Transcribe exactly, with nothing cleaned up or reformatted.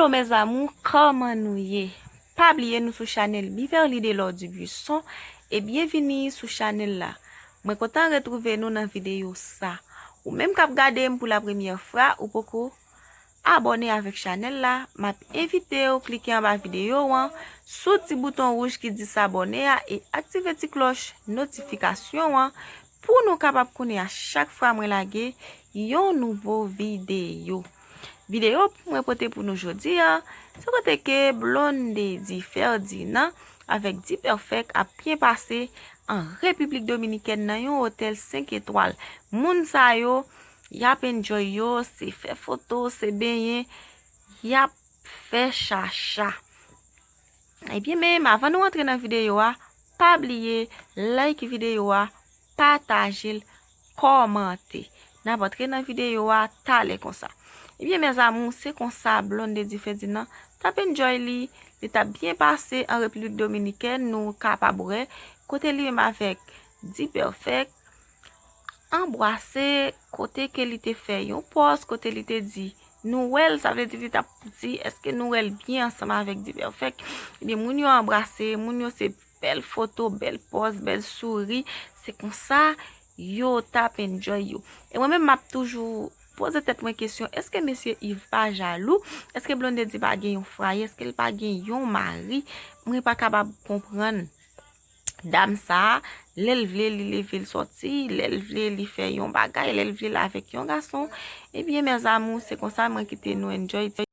Hello mes amours, kòman nou ye? Pa bliye nou sou chanèl Beverly Delor Dubuisson e byenvini sou chanèl la. Mwen kontan retwouve nou nan videyo sa. Ou menm k ap gade m pou la premyè fwa, ou poko abòne avèk chanèl la, m ap envite w klike anba videyo an, sou ti bouton wouj ki di sabòne a e aktive ti klòch notifikasyon an pou nou kapab konnen a chak fwa mwen lage yon nouvo videyo. Videyo pou mwen pote pou nou jodi a, se kote ke Blondedy Ferdinand avèk D-Perfect ap byen pase an Repiblik Dominikèn nan yon otèl senk etwal. Moun sa yo, y ap enjoy yo, se fè foto, se benyen, y ap fè chacha. Ebyen menm, avan nou antre nan videyo a, pa bliye like videyo a, pataje l, kòmante. N ap antre nan videyo a talè konsa. Ebyen mes amours, se konsa Blondedy Ferdinand t ap enjoy li, li t ap byen pase an Repiblik Dominikèn, nou kapab wè kote li menm avèk D-Perfect anbrase, kote ke li te fè yon pòz, kote li te di nou wè l, sa vle di li t ap di èske nou wè l byen ansanm avèk D-Perfect. Ebyen moun yo anbrase, moun yo se bèl foto, bèl pòz, bèl souri, se konsa yo t ap enjoy yo. E mwen menm m ap toujou poze tèt mwen kesyon, èske mesye Yves pa jalou? Èske Blondedy pa gen yon fwaye? Èske l pa gen yon mari? Mwen pa kapab konprann dam sa a, lè l vle li leve l sòti, lè l vle li fè yon bagay, lè l vle l avèk yon gason. Ebyen mes amours, se konsa mwen kite nou enjoy.